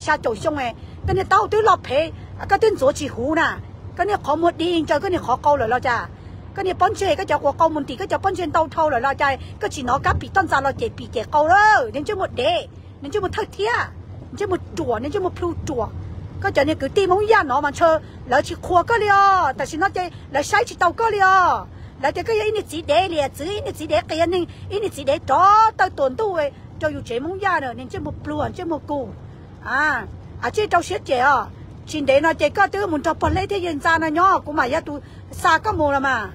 xya caum xyoo, koj niag taub hau twb loj phem, koj twb ntxuav tsis huv na. Koj niag qhov muag dig ntsaws koj niag qhov qau lawm los cas? Koj niag pob ntseg, koj cov quas qau mus ntim koj cov pob ntseg ntau dhau lawm los cas koj tsis hnov kab pim toj ntxas los cem pim cem qau lawm? Niag ntsej muag dev, niag ntsej muag thawj thiab, ntsej muag ruam, niag ntsej muag plhu ruam. Koj cov niag kwv tij Hmoob Yaj no mas ntshe lawv tsis qhuas koj li os, tam sim no ces lawv saib tsis taus koj li os. Lawv tias koj yog ib niag txiv dev liam txwv, ib niag txiv dev qias neeg, ib niag txiv dev rov taw tuam ntuj rau yus tsev Hmoob Yaj na, niag ntsej muag pluag, ntsej muag kus. A, tsis rau siab cem os. Tsis ntev no ces koj twb mus nrog pog hleb thiab yawg ntxa no nyob, kuv mam yog tus xa koj mus los mas.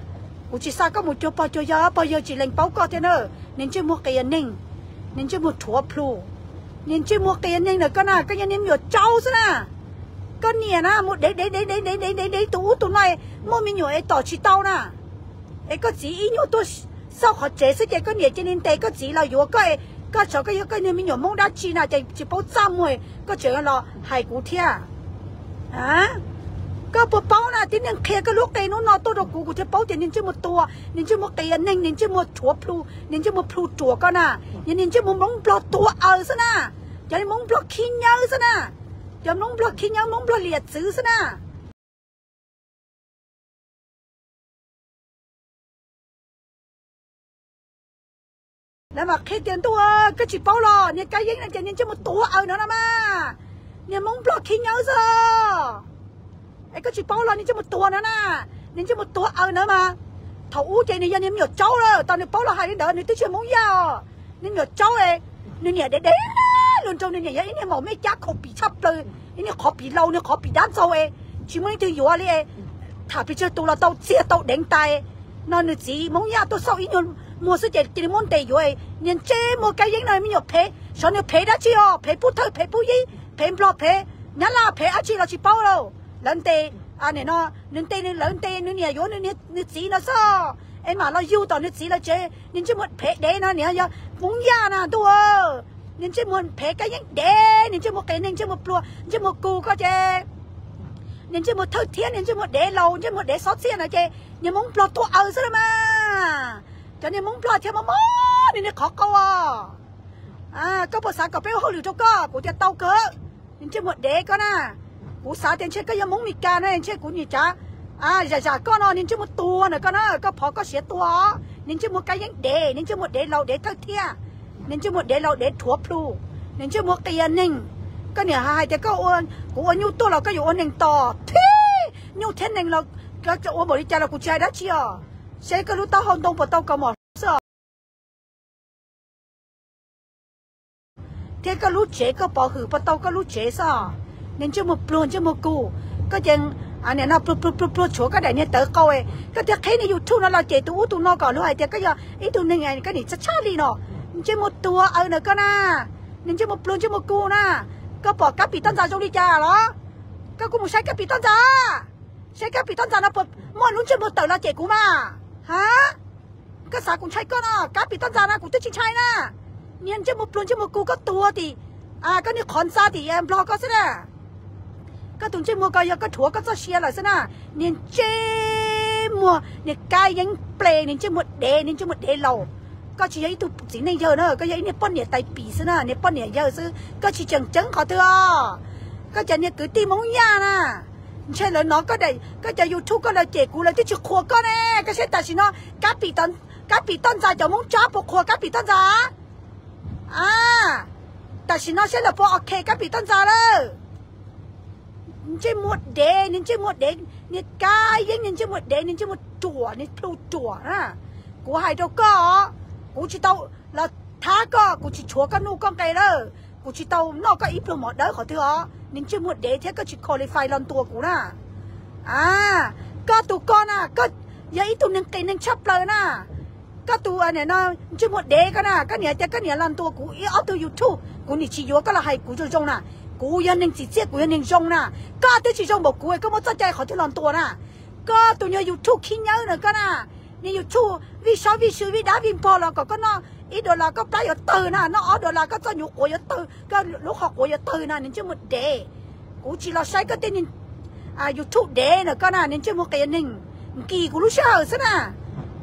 Kuv tsis xa koj mus cuag pog cuag yawg, pog yawg tsis lees paub koj thiab na. Niag ntsej muag qias neeg, niag ntsej muag rhuav plhu, niag ntsej muag qias neeg na koj na, koj yog niag me nyuam tsaub xwb na. Koj niam na mus dev dev dev dev dev dev dev dev tus ub tus no, muaj me nyuam es tom tsis tau na. Es koj txiv ib nyuag tuaj xauj qhov tsev xwb ces koj niam cia li ntes koj txiv los yuav koj, koj tso koj yog koj niag me nyuam Hmoob dab tsi na ces tsis paub txaj muag, koj tseem los hais kuv thiab. Koj puas paub na, tib neeg qhia koj lub qe hnub no tuaj rau kuv, kuv thiaj paub tias niag ntsej muag tuag, niag ntsej muag qias neeg, niag ntsej muag rhuav plhu, niag ntsej muag plhu ruam koj na. Yog niag ntsej muag Hmoob Nplog tuag aws xwb na, cov Hmoob Nplog khib nywb xwb na, cov Hmoob Nplog khib nywb, Hmoob Nplog liam txwv xwb na. Lawv mam qhia tias ntuj, koj tsis paub los niag Kab Yeeb no ces niag ntsej muag tuag aws no no mas, niag Hmoob Nplog khib nywb xwb. Es koj tsis paub los niag ntsej muag tuag no na, niag ntsej muag tuag aws no mas. Thaum ub ces nws yog niag me nyuam tsaub lawm, tau nws paub los hais li ntawd, nws twb tsis yog Hmoob Yaj os. Niag me nyuam tsaub, nws niam dev dev luag nraug, nws niam yog ib niag maum mej cab khaus pim tshaj plaws, ib niag qhov pim laus, niag qhov pim dab ntxaug, tsis muaj leej twg yuav li. Tham pes tsawg tus los tau txiag tau deev tas no, nws txiv Hmoob Yaj tuaj xauj ib nyuag muag xwb ces cia li muab ntes yuav. Niag ntsej muag Kab Yeeb no me nyuam phem, xyov nws phem dab tsi os, phem pub thawj, phem pub yib, phem Nplog, phem Nyab Laj, phem dab tsi los tsis paub lauj. Lawv ntes, no, nws ntes, lawv ntes nws niam yuav nws txiv no xwb. Es mam los yug tom nws txiv lawv tsev, niag ntsej muag phem dev no niag yog Hmoob Yaj na ntuj. Niag ntsej muag phem Kab Yeeb dev, niag ntsej muag qias neeg, ntsej muag pluag, ntsej muag kus koj ces, niag ntsej muag thawj thiab, niag ntsej muag dev laus, ntsej muag dev xob txiaj no ces niag Hmoob Nplog tuag aws xwb na mas. Cov niag Hmoob Nplog thiaj mob mob nws niag qhov qau os. Koj puas xav kom peb ua hauj lwm rau koj? Kuv tias tau kawg. Niag ntsej muag dev koj na, kuv xav tias ntshe koj yog Hmoob Mes Kas na, ntshe kuv niam cav zam zam koj no, niag ntsej muag tuag na koj na, koj phov koj siav tuag os. Niag ntsej muag Kab Yeeb dev, niag ntsej muag dev laus dev thawj thiab, niag ntsej muag dev laus dev rhuav plhu, niag ntsej muag qias neeg. Koj niam hais tias koj, kuv ua nyuj tuaj los koj yuav ua neeg tos, thib nyuj thiab neeg los koj ua npaum li cas los kuv tsis hais dab tsi os. Seb koj lub taub hau ntoo puas tau kaus mom xwb os, thiab koj lub tsev koj pov hwm puas tau koj lub tsev xwb. Niag ntsej muag pluag ntsej muag kus, koj ces nim no pluag pluag pluag pluag tshuav koj daim niag tawv qau, koj thiaj qhib niag YouTube no los cem tus ub tus no kom luag hais tias koj yog ib tug neeg koj nim tshaj tshaj li no. Ntsej muag tuag aws na koj na, niag ntsej muag pluag ntsej muag kus na. Koj pom Kab Pim Toj Ntxas zoo li cas los? Koj kuj mus saib Kab Pim Toj Ntxas, saib Kab Pim Toj Ntxas no puas muaj lub ntsej muag tawm los cem kuv mas. Ha, koj xav kuv ntshai koj no? Kab Pim Toj Ntxas no kuv twb tsis ntshai na. Niag ntsej muag pluag ntsej muag kus, koj tuag tim, koj niag qhov ntxa tim Nplog koj xwb na. Koj tus ntsej muag ko yog koj rhuav koj txoj sia lawm xwb na. Niag ntsej muag, niag Kab Yeeb Ples, niag ntsej muag dev, niag ntsej muag dev laus. Koj tsis yog ib tug txiv neej yawg na, koj yog ib niag poj niam tais pim xwb na, niag poj niam yawg xwb, koj tsis tseem ceeb qhov twg os. Koj cov niag kwv tij Hmoob Yaj na, ntshe lawv hnov koj cov YouTube koj lawv cem kuv, lawv twb tsis qhuas koj ne. Koj saib tam sim no, Kab Pim Toj Ntxas cov Hmoob Tsab puas qhuas Kab Pim Toj Ntxas? A, tam sim no saib lawv puas ok Kab Pim Toj Ntxas lawm? Ntsej muag dev, niag ntsej muag dev, niag Kab Yeeb, niag ntsej muag dev, niag ntsej muag ruam, niag plhu ruam na. Kuv hais rau koj, kuv tsis tau los thab koj, kuv tsis tshuav koj nuj koj nqe lawm, kuv tsis tau noj koj ib pluag mov dawb qhov twg os. Niag ntsej muag dev thiab, koj tsis qualify los ntuas kuv na. A, koj tus ko na, koj yog ib tug neeg qias neeg tshaj plaws na. Koj tus no ntsej muag dev koj na, koj niam tias koj niam los ntuas kuv ib ob tug YouTube, kuv nim tsis yuav koj los hais kuv zoo zoo na. Kuv yog neeg txim txiaj, kuv yog neeg zoo na. Koj twb tsis zoo npaum kuv, koj muaj txoj cai qhov twg los ntuas na? Koj tus nyuag YouTube khib nywb na koj na, niag YouTube vij sob vij sw vij dab vij npog los kom koj noj ib dollar koj plab yuav tawg na, noj ob dollar koj txoj nyuv quav yuav tawg, koj lub qhov quav yuav tawg na, niag ntsej muag dev. Kuv tsis los saib koj tej YouTube dev na koj na, niag ntsej muag qias neeg, nkim kuv lub sij hawm xwb na.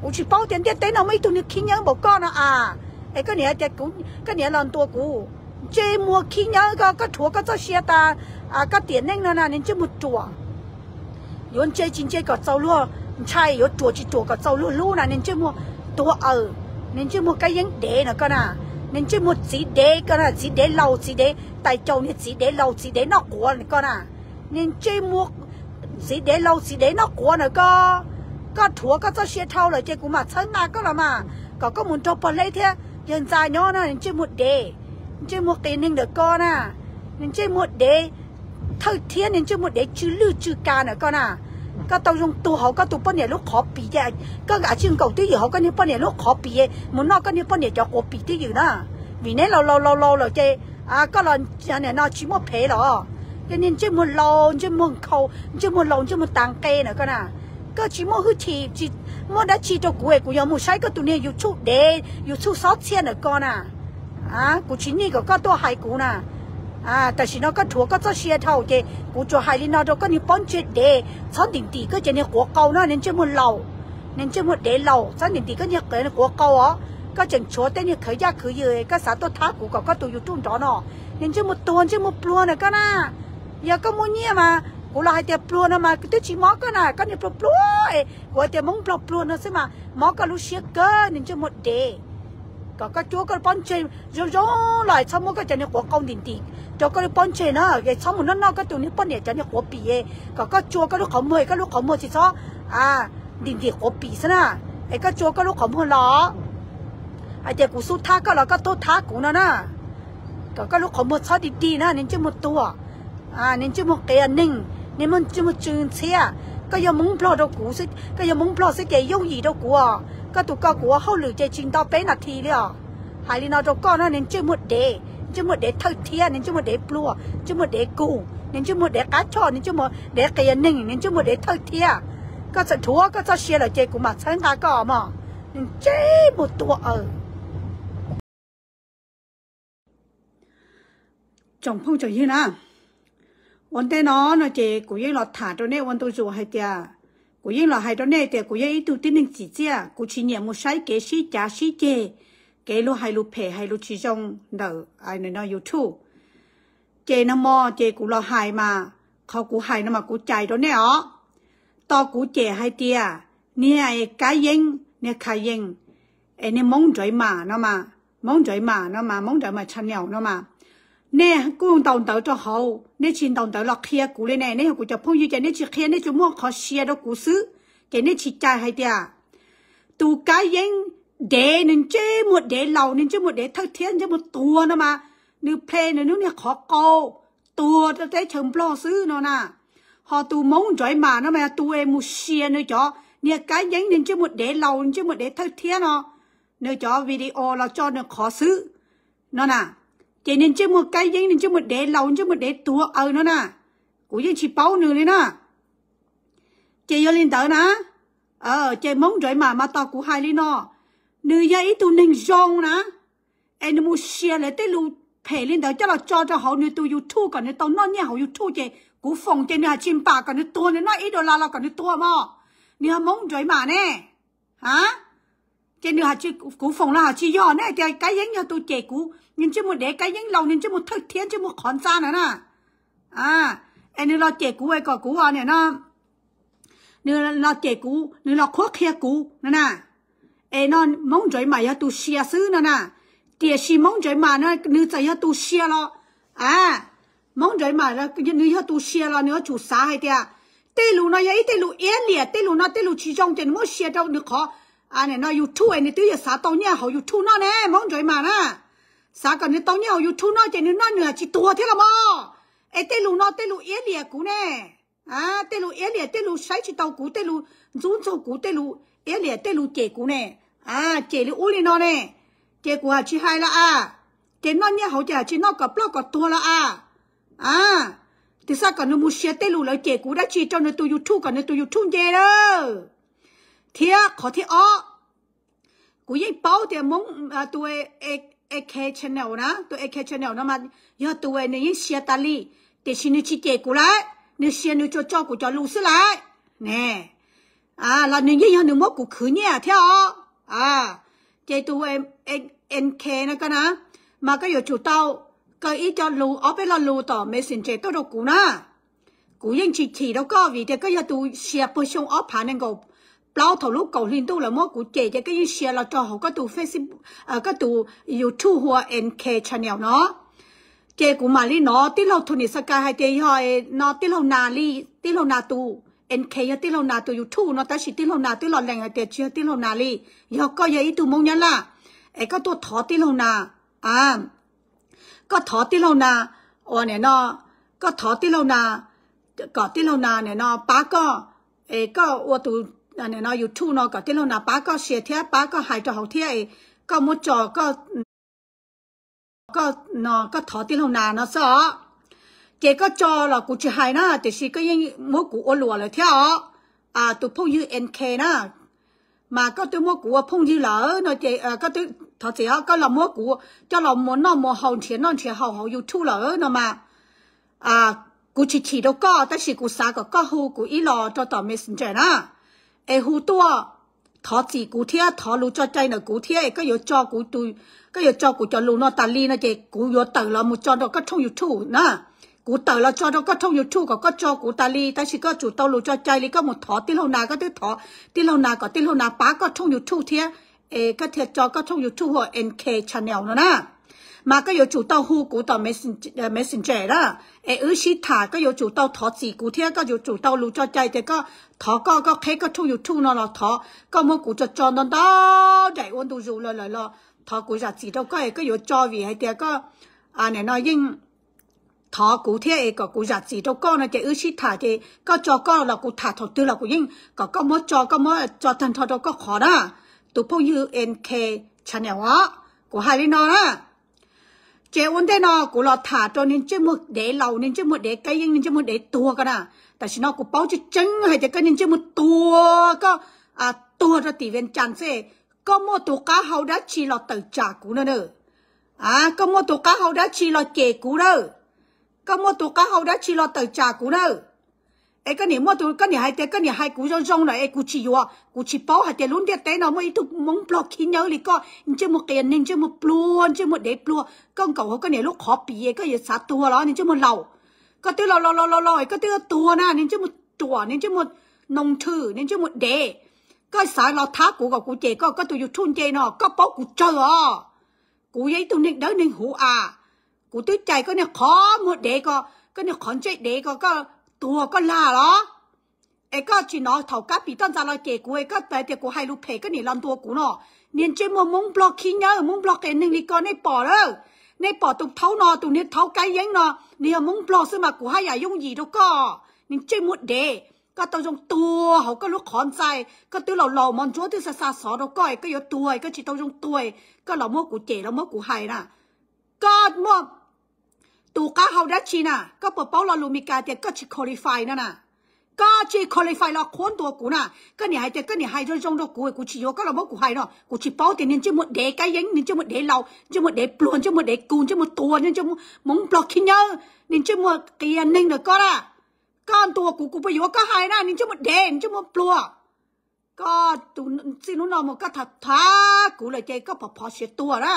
Kuv tsis paub tias ntiaj teb no muaj ib tug niag khib nywb npaum koj no a. Es koj niam tias, koj niam los ntuas kuv, Ntsej muag khib nyiab koj, koj rhuav koj txoj sia tas koj tiam neej no na, niag ntsej muag ruam. Yuav ntse tsis ntse kom txaus luag ntshai, yuav ruam tsis ruam kom txaus luag hlub na, niag ntsej muag tuag awm, niag ntsej muag kab yeeb dev na koj na, niag ntsej muag txiv dev koj na, txiv dev laus txiv dev tais caus, niag txiv dev laus txiv dev noj quav na koj na, niag ntsej muag txiv dev laus txiv dev noj quav na koj. Koj rhuav koj txoj sia dhau lawm ces kuv mam txhawb nqa koj los mas, kom koj mus nrog pog hleb thiab yawg ntxa nyob na, niag ntsej muag dev, ntsej muag qias neeg ntawm koj na, niag ntsej muag dev thawj thiab, niag ntsej muag dev tsw lwj tsw ka ntawm koj na. Koj tau zoo tuag hauv koj tus poj niam lub qhov pim ces koj kav tsij nkaum twj ywm hauv koj niag poj niam lub qhov pim, mus noj koj niag poj niam cov quav pim twj ywm na. Vim neb laus laus laus laus lawm ces koj los nim no tsis muaj phem los. Ces niag ntsej muag laus, ntsej muag nkhaus, ntsej muag laus, ntsej muag tas nqe ntawm koj na. Koj tsis muaj hwj chim, tsis muaj dab tsi rau kuv es kuv yuav mus saib koj tus niag YouTube dev, YouTube xob txhiaj ntawm koj na. Kuv tsis nij kom koj tuaj hais kuv na. Tam sim no koj rhuav koj txoj sia dhau ces kuv tsuas hais li no rau koj niag pob ntseg dev, txhob ntim ntim koj cov niag quav qau no, niag ntsej muag laus, niag ntsej muag dev laus, txhob ntim ntim koj niag quav qau os. Koj tseem tshuav tej niag khawv yaj khwv yws, koj xav tuaj thab kuv kom koj tus YouTube nrov no, niag ntsej muag tuag ntsej muag pluag na koj na. Yog koj muaj nyiaj mas kuv los hais tias pluag no mas twb tsis mob koj na, koj niag pluag pluag es kuv hais tias Hmoob Nplog pluag no xwb mas mob koj lub siab kawg, niag ntsej muag dev. Kom koj cuab koj pob ntseg zoo zoo los txhob muab koj cov niag quav qau ntim ntim rau koj lub pob ntseg na, es txhob mus noj noj koj tus niag poj niam cov niag quav pim, kom koj tsua koj lub qhov muag, koj lub qhov muag tsis txhob ntim ntim quav pim xwb na. Es koj tsua koj lub qhov muag los hais tias kuv xub thab koj los koj tuaj thab kuv no na. Kom koj lub qhov muag txhob dig dig na, niag ntsej muag tuag, niag ntsej muag qias neeg, niag ntsej muag tsw ntxhiab. Koj yog Hmoob Nplog rau kuv, koj yog Hmoob Nplog xwb ces yooj yim rau kuv os. Koj tus ko kuv ua hauj lwm ces tsis nto peb nas this li os. Hais li no rau koj na, niag ntsej muag dev, ntsej muag dev thawj thiab, niag ntsej muag dev pluag, ntsej muag dev kus, niag ntsej muag dev qab choj, niag ntsej muag dev qias neeg, niag ntsej muag dev thawj thiab. Koj txawm rhuav koj txoj sia lawm ces kuv mam txhawb nqa koj mog, niag ntsej muag tuag aw. Tsoom phooj tsoom ywg na, ua ntej no no ces kuv yeej los tham rau nej ua ntu zus hais tias, kuv yeej los hais rau nej tias kuv yog ib tug tib neeg tsim txiaj, kuv tsis nyiam mus saib kev sib cav sib ceg, kev luag hais lus phem hais lus tsis zoo ntawm no YouTube. Ces nag hmo ces kuv los hais mas, qhov kuv hais no mas kuv cais rau nej os. Tos kuv cem hais tias niag Kab Yeeb, niag Kha Yeej, es niag Hmoob Nruav Mas no mas, Hmoob Nruav Mas no mas, Hmoob Nruav Mas channel no mas, nej kuj ntaus ntawv rau hauv, nej tsis ntaus ntawv los qhia kuv li ne. Nej yog kuv cov phooj ywg ces nej tsis qhia, nej tsuas muaj qhov share rau kuv xwb, ces nej tsis cais hais tias tus Kab Yeeb dev, nws ntsej muag dev laus, nws ntsej muag dev thawj thiab, ntsej muag tuag no mas, nws play nws lub niag qhov qau tuag rau teb chaws Nplog xwb no na. Ho tus Hmoob Nruav Mas no mas yog tus es mus share nws cov, niag Kab Yeeb nws ntsej muag dev laus, ntsej muag dev thawj thiab no, nws cov video los tso nws qhov xwb no na. Ces niag ntsej muag Kab Yeeb, nws ntsej muag dev laus, ntsej muag dev tuag aw no na, kuv yeej tsis paub nws li na. Ces yog li ntawd na, ces Hmoob Nruav Mas mas tos kuv hais li no, nws yog ib tug neeg zoo na, es nws mus share lawv tej lus phem li ntawd coj los tso rau hauv nws tus YouTube kom nws tau noj nyiaj hauv YouTube, ces kuv foom ces nws hais tsis npam kom nws tuag, nws noj ib dollar los kom nws tuag mog. Nws yog Hmoob Nruav Mas ne, a, ces nws hais tsis, kuv foom los hais tsis yog ne, tias Kab Yeeb yog tus cem kuv, nws ntsej muag dev, Kab Yeeb laus, nws ntsej muag thawj thiab, ntsej muag qhov ntxa na na. Es nws los cem kuv es kom kuv nim no, nws los cem kuv, nws los qhuab qhia kuv no na. Es no Hmoob Nruav Mas yog tus share xwb no na. Tiam sis Hmoob Nruav Mas no nws txawm yog tus share los, a, Hmoob Nruav Mas nws yog tus share los nws yuav tsum xav hais tias tej lus no yog ib tej lus iab liam, tej lus no tej lus tsis zoo ces nws muab share rau nws qhov no YouTube es nws twb yuav xav tau nyiaj hauv YouTube noj ne, Hmoob Nruav Mas na. Xav kom nws tau nyiaj hauv YouTube noj ces nws noj nws hais tsis tuag thiab los mog. Es tej lus no tej lus iab liam kuv ne. A, tej lus iab liam, tej lus saib tsis tau kuv, tej lus ntxub ntxaug kuv, tej lus iab liam, tej lus cem kuv ne. A, cem li ub li no ne. Ces kuv hais tsis hais los a, ces noj nyiaj hauv ces hais tsis noj kom ploj kom tuag los a. A, tis xav kom nws mus share tej lus lawv cem kuv dab tsi rau nws tus YouTube kom nws tus YouTube nce lawm. Thiab qhov thib ob, kuv yeej paub tias Hmoob, tus AK Channel na, tus AK Channel no mas yog tus nws yeej share tas li, tiam sis nws tsis cem kuv lawm, nws share nws tsuas tso kuv cov lus xwb lawm ne. Los nws yeej yog nws muab kuv khwv nyiaj thiab os. Ces tus NK no ko na, mas koj yuav tsum tau kaw ib co lus, ob peb lo lus tom Messenger tuaj rau kuv na. Kuv yeej tsis chim rau koj vim tias koj yog tus share puag xyoo ob phav nees nkaum plaub thaum lub kaum hli ntuj lawv muab kuv cem ces koj yeej share los rau hauv koj tus Facebook, koj tus YouTube hu ua N K Channel no. Ces kuv mam li hnov tij laug Tony Sky hais tias yog no tij laug Nas li, tij laug Nas tus, N K yog tij laug Nas tus YouTube no tab sis tij laug Nas twb los lees hais tias tsis yog tij laug Nas li, yog koj yog ib tug Hmoob Nyab Laj es koj tuaj thov tij laug Nas, a, koj thov tij laug Nas, ua nim no, koj thov tij laug Nas kom tij laug Nas nim no pab koj, es koj ua tus nim no YouTube no kom tij laug Nas pab koj share thiab pab koj hais rau hauv thiab es koj muab tso, koj, koj, koj thov tij laug Nas no xwb os. Ces koj tso los kuv tsis hais na tiam sis koj yeej muab kuv ua luam lawm thiab os. Tus phooj ywg N K na, mas koj twb muab kuv ua phooj ywg lawm no ces koj twb thov txim os, koj los muab kuv coj los mus noj mus haus nrhiav noj nrhiav haus hauv YouTube lawm no mas, kuv tsis chim rau koj tab sis kuv xav kom koj hu kuv ib los rau tom Messenger na, es hu tuaj thov txim kuv thiab thov lus tso cai ntawm kuv thiab es koj yuav tso kuv tus, koj yuav tso kuv cov lus no tas li no ces kuv yuav tawm los mus tso rau koj thooj YouTube na. Kuv tawm los tso rau koj thooj YouTube kom koj tso kuv tas li tab sis koj tsum tau lus tso cai li koj mus thov tij laug Nas, koj twb thov tij laug Nas kom tij laug Nas pab koj thooj YouTube thiab, es koj thiaj tso koj thooj YouTube hu ua N K Channel no na. Mas koj yuav tsum tau hu kuv tom Messenger na, es wb sib tham, koj yuav tsum tau thov txim kuv thiab koj yuav tsum tau lus tso cai tias koj thov koj, koj qheb koj thooj YouTube no los thov koj muab kuv tso tso ntau ntau daim ua ntu zus lawm lawm los thov kuv zam txim rau koj es koj yuav tso vim hais tias koj nim no yeej thov kuv thiab es kom kuv zam txim rau koj no ces wb sib tham ces koj tso koj los kuv tham thaum twg los kuv yeej kom koj muab tso, koj muab tso tag nrho rau koj qhov na. Tus phooj ywg N K Channel os, kuv hais li no na. Ces ua ntej no kuv los tham rau niag ntsej muag dev laus, niag ntsej muag dev kab yeeb, niag ntsej muag dev tuag ko na. Tam sim no kuv paub tseeb tseeb hais tias koj niag ntsej muag tuag, koj tuag rau tim Vias Cas xwb, koj muaj tus qab hau dab tsi los tawm tsam kuv na? Koj muaj tus qab hau dab tsi los cem kuv na? Koj muaj tus qab hau dab tsi los tawm tsam kuv na? Es koj niam muaj tus, koj niam hais tias koj niam hais kuv zoo zoo na es kuv tsis yuav, kuv tsis paub hais tias lub ntiaj teb no muaj ib tug Hmoob Nplog khib nywb li koj, ntsej muag qias neeg, ntsej muag pluag, ntsej muag dev pluag, koj nkaum hauv koj niam lub qhov pis es koj yuav xav tuag los niag ntsej muag laus? Koj twb laus laus laus laus es koj twb yuav tuag na, niag ntsej muag ruam, niag ntsej muag noog thwm, niag ntsej muag dev. Koj xav los thab kuv kom kuv cem koj, koj tus YouTube nce no koj paub kuv tsawg os? Kuv yog ib tug neeg dawb neeg huv as, kuv twb cais koj niag qhov muag dev ko, koj niag qhov ntsej dev ko, koj tuag koj lag los? Es koj tsis hnov thaum Kab Pis Toj Ntxas los cem kuv es koj hais tias kuv hais lus phem koj niam los ntuas kuv no? Niag ntsej muag Hmoob Nplog khib nywb, Hmoob Nplog qias neeg li ko nej pom lawm. Nej pom tus thaub no, tus niag thaub kab yeeb no, nws yog Hmoob Nplog xwb mas kuv haj yam yooj yim rau koj. Niag ntsej muag dev, koj tau zoo tuag hauv koj lub qhov ntxai, koj twb laus laus mov ntsuab twb xa xa xov rau koj es koj yuav tuag, koj tsis tau zoo tuag, koj los muab kuv cem los muab kuv hais na. Koj muaj tus qab hau dab tsi na? Koj puas paub lo lus Meskas tias koj tsis qualify no na? Koj tsis qualify los qhuab ntuas kuv na. Koj niam hais tias koj niam hais zoo zoo rau kuv, kuv tsis yuav koj los muab kuv hais no. Kuv tsis paub tias niag ntsej muag dev kab yeeb, niag ntsej muag dev laus, ntsej muag dev pluag, ntsej muag dev kug, ntsej muag tuag, niag ntsej muag Hmoob Nplog khib nywb, niag ntsej muag qias neeg ntawm koj na. Koj ntuas kuv, kuv puas yuav koj hais na, niag ntsej muag dev, niag ntsej muag pluag. Koj tus txij hnub no mus koj tham kuv lawm ces koj phov phov siav tuag na.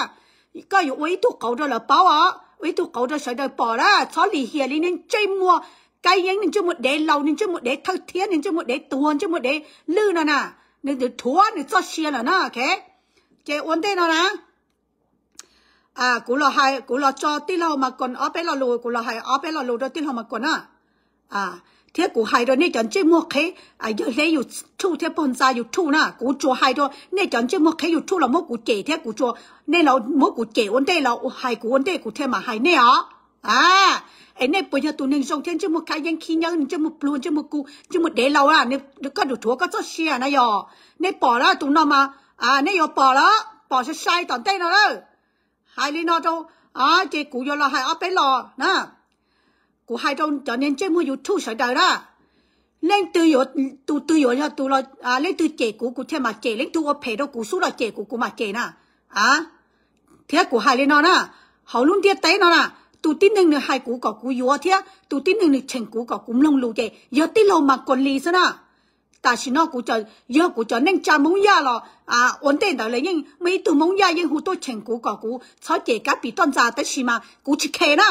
Koj yuav ua ib tug qauv rau lawv paub os, ua ib tug qauv rau sawv daws pom na. Txhob lim hiam li niag ntsej muag kab yeeb, niag ntsej muag dev laus, niag ntsej muag dev thawj thiab, niag ntsej muag dev tuag, ntsej muag dev lwj no na. Nws thuav nws txoj sia lawm na. Ces ua ntej no na, kuv los hais, kuv los tso tij laug Mas Koos ob peb lo lus, kuv los hais ob peb lo lus rau tij laug Mas Koos na. Thiab kuv hais rau nej cov ntsej muag qheb yawg hleb YouTube thiab pog ntxa YouTube na, kuv tsuas hais rau nej cov ntsej muag qheb YouTube los muab kuv cem thiab kuv tsuas, nej los muab kuv cem ua ntej los hais kuv ua ntej kuv thiaj mam hais nej os. Es nej puas yog tus neeg zoo thiab? Ntsej muag kab yeeb khib nywb, ntsej muag pluag, ntsej muag kug, ntsej muag dev laus na, koj dum thuav koj txoj sia na yog. Nej pom lawm tus no mas, nej yuav pom lawm, pom sai sai tom ntej no lawm. Hais li no rau, ces kuv yuav los hais ob peb los na. Kuv hais rau cov niag ntsej muag YouTube sawv daws na, leej twg yuav, tus twg yuav yog tus, leej twg cem kuv kuv thiaj mam cem, leej twg ua phem rau kuv xub los cem kuv kuv mam cem na. Thiab kuv hais li no na, hauv lub ntiaj teb no na, tus tib neeg nws hais kuv kom kuv yuav thiab tus tib neeg nws cheem kuv kom kuv mloog lus ces yog tij laug Mas Koos Lis xwb na. Tam sim no kuv, yog kuv cov neej tsa Hmoob Yaj los ua ntej ntawd lawv yeej muaj ib tug Hmoob Yaj yeej hu tuaj cheem kuv kom kuv txhob cem Kab Pim Toj Ntxas, tab sis mas kuv tsis khes na,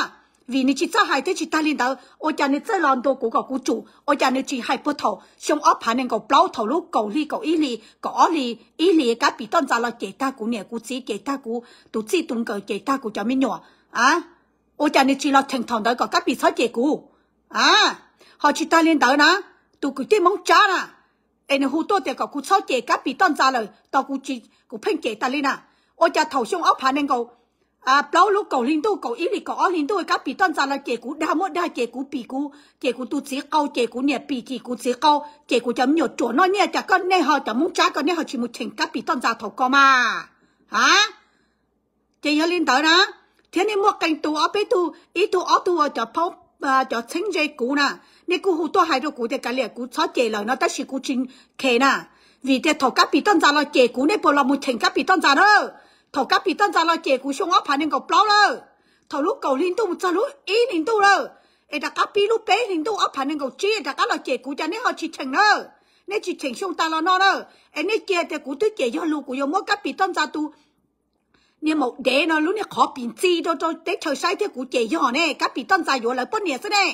vim nws tsis txawj hais thiab tsis tag li ntawd. Ua cas nws txawj los ntuas kuv kom kuv tsum? Ua cas nws tsis hais puag thaum xyoo ob phav nees nkaum plaub, thaum lub kaum hli, kaum ib hli, kaum ob hli, ib hlis Kab Pim Toj Ntxas los cem tag kuv niam kuv txiv, cem tag kuv tus txij tus nkawm, cem tag kuv cov me nyuam a? Ua cas nws tsis los cheem thaum ntawd kom Kab Pim txhob cem kuv a? Ho tsis tag li ntawd na, tus kwv tij Hmoob Tsab na, es nws hu tuaj tias kom kuv txhob cem Kab Pim Toj Ntxas lawm, tos kuv tsis, kuv pheej cem tas li na. Ua cas thaum xyoo ob phav nees nkaum plaub lub kaum hli ntuj, kaum ib hlis, kaum ob hli ntuj, Kab Pim Toj Ntxas los cem kuv dag muab dag, cem kuv pim kuv, cem kuv tus txiv qau, cem kuv niam pim, cem kuv txiv qau, cem kuv cov me nyuam ruam noj nyiaj, cas koj nej ho cov Hmoob Tsab koj nej ho tsis mus cheem Kab Pim Toj Ntxas thaum ko mas a? Ces yog li ntawd na, thiab nej muaj qee tus ob peb tug, ib tug ob tug cov, cov txheeb ze kuv na, nej kuj hu tuaj hais rau kuv tias kav liam kuv txhob cem lawm no, tab sis kuv tsis khes na. Vim tias thaum Kab Pim Toj Ntxas los cem kuv, nej puas los mus cheem Kab Pim Toj Ntxas na? Thaum Kab Pim Toj Ntxas los cem kuv xyoo ob phav nees nkaum plaub lawm, thaum lub kaum hli ntuj mus txog lub ib hli ntuj lawm, es rov qab pib lub peb hli ntuj ob phav nees nkaum tsib rov qab los cem kuv, cas nej ho tsis cheem na? Nej tsis cheem xyoo tas los no na, es nej cia tias kuv twb cem yog lus, kuv yuav muab Kab Pim Toj Ntxas tus niag maum dev no lub niag qhov pim ntxi rau, rau teb chaws saib thiab kuv cem yog ne, Kab Pim Toj Ntxas yuav lawv poj niam xwb ne,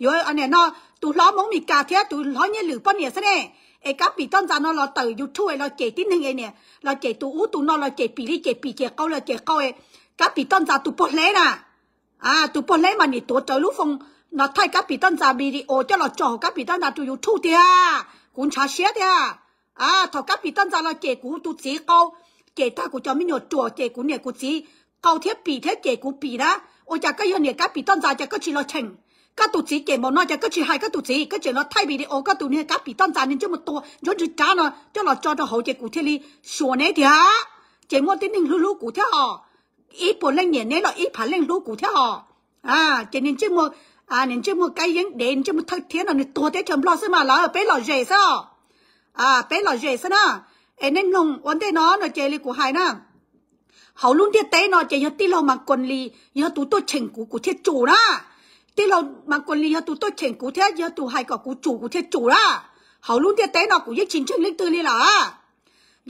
yuav nim no tus hlob Hmoob Mes Kas thiab tus hlob Nyiaj Lwm poj niam xwb ne. Es Kab Pim Toj Ntxas no los tawm YouTube los cem tib neeg, niam los cem tus ub tus no, los cem pim li cem pim, cem qau los cem qau. Kab Pim Toj Ntxas tus pog hleb na, tus pog hleb mas nim tuav rawv lub foos no thaij Kab Pim Toj Ntxas video coj los tso hauv Kab Pim Toj Ntxas tus YouTube tiag, kuv ntshav siab tiag. Thaum Kab Pim Toj Ntxas los cem kuv tus txiv qau, cem tag kuv cov me nyuam ruam, cem kuv niam kuv txiv qau thiab pim thiab cem kuv pim na, ua cas koj yog niam Kab Pim Toj Ntxas cas koj tsis los cheem? Koj tus txiv cem npaum no cas koj tsis hais koj tus txiv, koj tseem los thaij video koj tus niag Kab Pim Toj Ntxas niag ntsej muag tua ntsuab ntswg rab no coj los tso rau hauv ces kuv thiaj li xyuas neb tiag. Ces muaj tib neeg hlub hlub kuv thiab os, ib puas leej nyiam neb los ib phav leej hlub kuv thiab os. Ces niag ntsej muag, niag ntsej muag kaib yeeb dev, ntsej muag thawj thiab no nws tuag teb chaws Nplog xwb mas lawm, peb lom zem xwb os. Peb lom zem xwb na. Es nej mloog ua ntej no no ces li kuv hais na, hauv lub ntiaj teb no ces yog tij laug Mas Kuas Lis yog tus tuaj cheem kuv, kuv thiaj tsum na. Tij laug Mas Kuas Lis yog tus tuaj cheem kuv thiab yog tus hais kom kuv tsum, kuv thiaj tsum na. Hauv lub ntiaj teb no kuv yeej tsis ntseeg leej twg li lawm.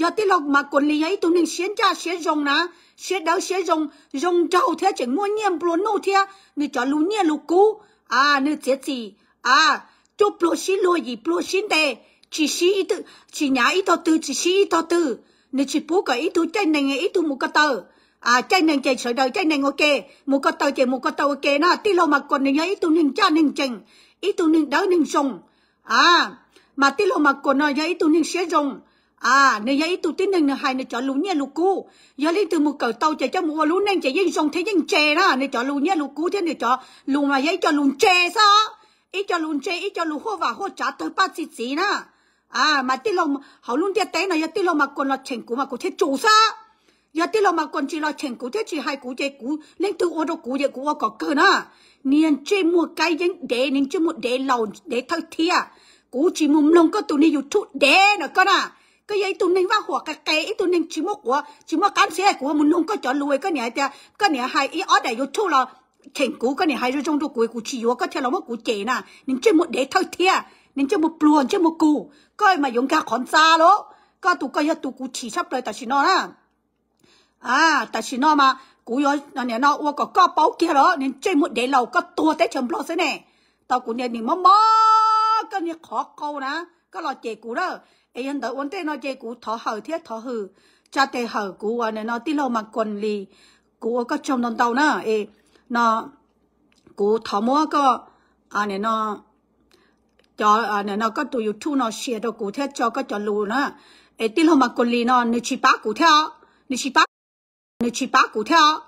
Yog tij laug Mas Kuas Lis yog ib tug neeg siab ncaj siab zoo na, siab dawb siab zoo, zoo nraug thiab tseem muaj nyiaj nplua nuj thiab nws cov lus nyiaj lus kub, nws txiav txim, cuaj pluag sib luag, yim pluag sib ntes, tsis sib, tsis nyav ib tog twg, tsis sib ib tog twg. Nws tsis pub kom ib tug caij nees ib tug mus ko taw. Caij nees ces sawv daws caij nees ua ke, mus ko taw ces mus ko taw ua ke na. Tij laug Mas Kuas nws yog ib tug neeg ncaj neeg ncees, ib tug neeg dawb neeg zoo. Mas tij laug Mas Kuas no yog ib tug neeg siab zoo. Nws yog ib tug tib neeg nws hais nws cov lus nyiaj lus kub, yog leej twg mus kawm tau ces coj mus ua lub neej ces yeej zoo thiab yeej ntse na. Nws cov lus nyiaj lus kub thiab nws cov lus mas yog ib co lus ntse xwb, ib co lus ntse, ib co lus huaj vam huaj tsav tawg paj txi txiv na. Mas tij laug hauv lub ntiaj teb no yog tij laug Mas Kuas los cheem kuv mas kuv thiaj tsum xwb. Yog tij laug Mas Kuas tsis los cheem kuv thiab tsis hais kuv ces kuv, leej twg ua rau kuv ces kuv ua kom kawg na. Niag ntsej muag kaib yeeb dev, niag ntsej muag dev laus dev thawj thiab, kuv tsis mus mloog koj tus niag YouTube dev na koj na. Koj yog ib tug neeg vaj huam qe qe, ib tug neeg tsis muaj quav tsis muaj qab ntxhiab, kuv mus mloog koj cov lus koj niam hais tias koj niam hais ib ob daim YouTube los cheem kuv, koj niam hais zoo zoo rau kuv, kuv tsis yuav koj thiaj los muab kuv cem na. Niag ntsej muag dev thawj thiab, niag ntsej muag pluag ntsej muag kub, koj mas yuav nkag qhov ntxa lauj. Koj tus koj yog tus kuv chim tshaj plaws tam sim no na. Tam sim no mas kuv yuav nim no ua kom koj paub kiag los niag ntsej muag dev laus, koj tuag teb chaws Nplog xwb ne. Tau kuv niag nim mob mob koj niag qhov qau na, koj los cem kuv na. Es yog ntawd ua ntej no ces kuv thov hawm thiab thov hwm, tsa tes hawm kuv nim no tij laug Mas Kuas Lis, kuv ua koj tsaug ntau ntau na. Es no kuv thov muab koj nim no cov nim no koj tus YouTube no share rau kuv thiab tso koj cov lus na. Es tij laug Mas Kuas Lis no nws tsis pab kuv thiab os, nws tsis pab, nws tsis pab kuv thiab os.